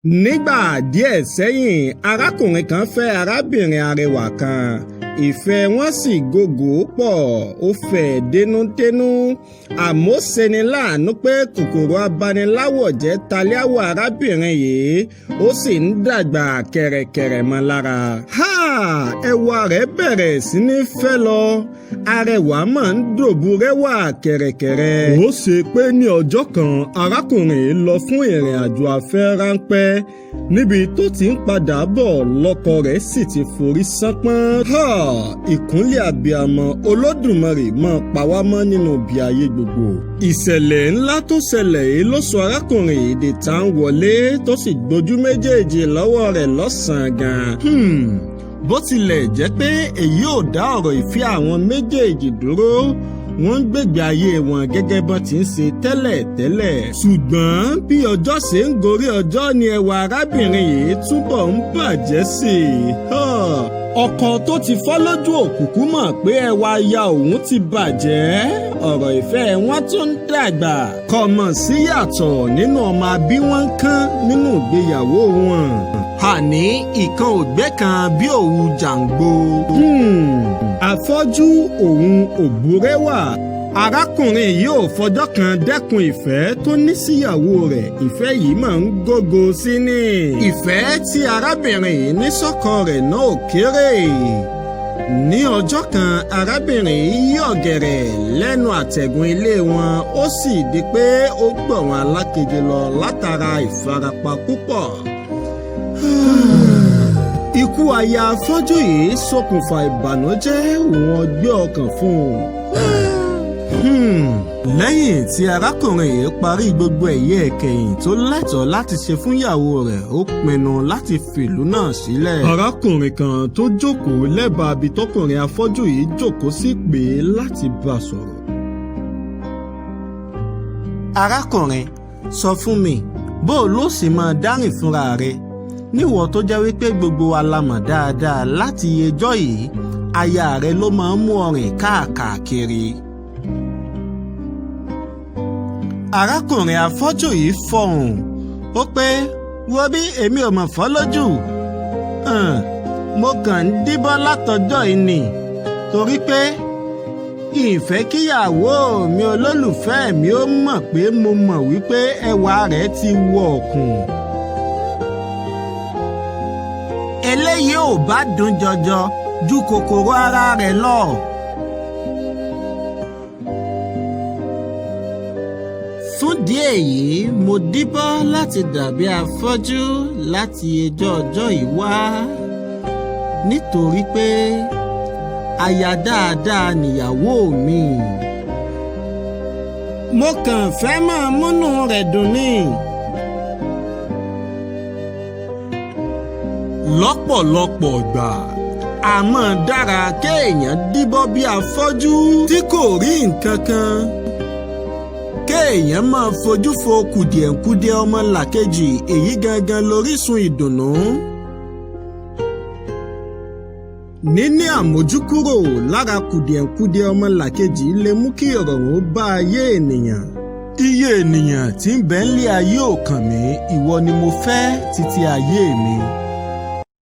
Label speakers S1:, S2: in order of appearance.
S1: Nígbà díẹ̀ sẹ́yìn, arákùnrin kan fẹ́ arábìnrin arẹwà kan. Ìfẹ́ wọn sì gògó pọ̀, ó fẹ́ dénúdénú. Àmọ́ ṣeni láàánú pé kòkòrò abaniláwọ̀ jẹ́ taléáwọ̀ arábìnrin yìí, ó sì ń dàgbà kẹ̀rẹ̀kẹ̀rẹ̀ mọ́ lára. Ha! Ẹwà rẹ̀ bẹ̀rẹ̀ sí ní fẹ́ lọ. Arẹwà máa ń dòbu rẹwà kẹ̀rẹ̀kẹ̀rẹ̀. Ó ṣe pé ní ọjọ́ kan, arákùnrin yìí lọ fún ìrìn àjò afẹ́ ráńpẹ́. Níbi tó ti ń padà bọ̀, lọ́kọ rẹ̀ sì ti forí sánpọ́n. Ha! Ìkúnlẹ̀ abiyamọ Olódùmarè máa pa wá mọ́ nínú ibi ayé gbogbo. Ìṣẹ̀lẹ̀ ńlá tó ṣẹlẹ̀ yìí ló sọ arákùnrin yìí di tá ń wọlé, tó sì gbójú méjèèjì lọ́wọ́ rẹ̀ lọ́sàn-án gan. Bó tilẹ̀ jẹ́ pé èyí ò dá ọ̀rọ̀ ìfẹ́ àwọn méjèèjì dúró, wọ́n ń gbègbè ayé wọn gẹ́gẹ́ bọ́n ti ń ṣe tẹ́lẹ̀tẹ́lẹ̀. Ṣùgbọ́n bí ọjọ́ ṣe ń gorí ọjọ́ ni ẹwà arábìnrin yìí túbọ̀ ń bàjẹ́ sí i. Ọkọ tó ti fọ́ lójú òkùnkùn mọ̀ pé ẹwà aya òun ti bàjẹ́. Ọ̀rọ̀ ìfẹ́ wọn tún ń dàgbà. Kò mọ̀ sí yàtọ̀ nínú ọmọ abí wọn kán nínú ìgbéyàwó wọn. Àní ìkan ògbé kan bí òwú jàǹgbò. Àfọ́jú òun òbúrẹ́wà. Arákùnrin yìí ò fọjọ́ kan dẹ́kun ìfẹ́ tó ní síyàwó rẹ̀. Ìfẹ́ yìí máa ń gógó sí ni. Ìfẹ́ tí arábìnrin yìí ní sọ́kọ rẹ̀ náà ò kéré. Ní ọjọ́ kan, arábìnrin yìí yí ọ̀gẹ̀rẹ̀ lẹ́nu àtẹ̀gùn ilé wọn, ó sì di pé ó gbọ̀wọ́n alákejì lọ látara ìfarapa púpọ̀. Ikú aya afọ́jú yìí ṣokùnfà ìbànújẹ́ òun ọgbẹ́ ọkàn fún un. Lẹ́yìn tí arákùnrin yìí parí gbogbo ẹ̀yẹ ẹ̀kẹyìn tó lẹ́tọ̀ọ́ láti ṣe fún ìyàwó rẹ̀, ó pinnu láti fìlú náà sílẹ̀. Arákùnrin kan tó jókòó lẹ́bàá ibi tọkùnrin afọ́jú yìí jókòó sí pé láti bá a sọ̀rọ̀. Arákùnrin, sọ fún mi, bó o ló sì máa dárìn fúnra rẹ̀ níwọ̀ tó jẹ́ wípé gbogbo wa la mọ̀ dáadáa láti ẹjọ́ yìí, aya rẹ̀ ló máa ń mú ọ rìn káàkiri. Arákùnrin afọ́jú yìí fọhùn, ó pé, wo bí, èmi ò mọ̀ fọ́ lójú, mo kàn ń díbọ́n látọjọ́ yìí nì torí pé ìfẹ́ kíyàwó mi olólùfẹ́ mi ó mọ̀ pé mo mọ̀ wípé ẹwà rẹ̀ ti wọ ọ̀kùn. Eléyìí ò bá dùn jọjọ ju kòkòrò ara rẹ̀ lọ. Fúndìí èyí, mo díbọ́n láti dàbí afọ́jú láti ẹjọ́ ọjọ́ yìí wá, nítorí pé aya dáadáa nìyàwó mi. Mo kàn fẹ́ máa múnú rẹ̀ dùn ni. Lọ́pọ̀lọpọ̀ ìgbà, àmọ́ dára kéèyàn díbọ́n bí afọ́jú tí kò rí nǹkan kan, kéèyàn máa fojú fo kùdìẹ̀kudiẹ ọmọ làkejì, èyí gangan lórísun ìdùnnú. Níní àmójúkúrò lára kùdìẹ̀kudiẹ ọmọ làkejì lè mú kí ìrọ̀rùn bá ayé ènìyàn. Iye ènìyàn tí ń bẹ nílé ayé ò kàn mí, ìwọ ni mo fẹ́ títí ayé mi.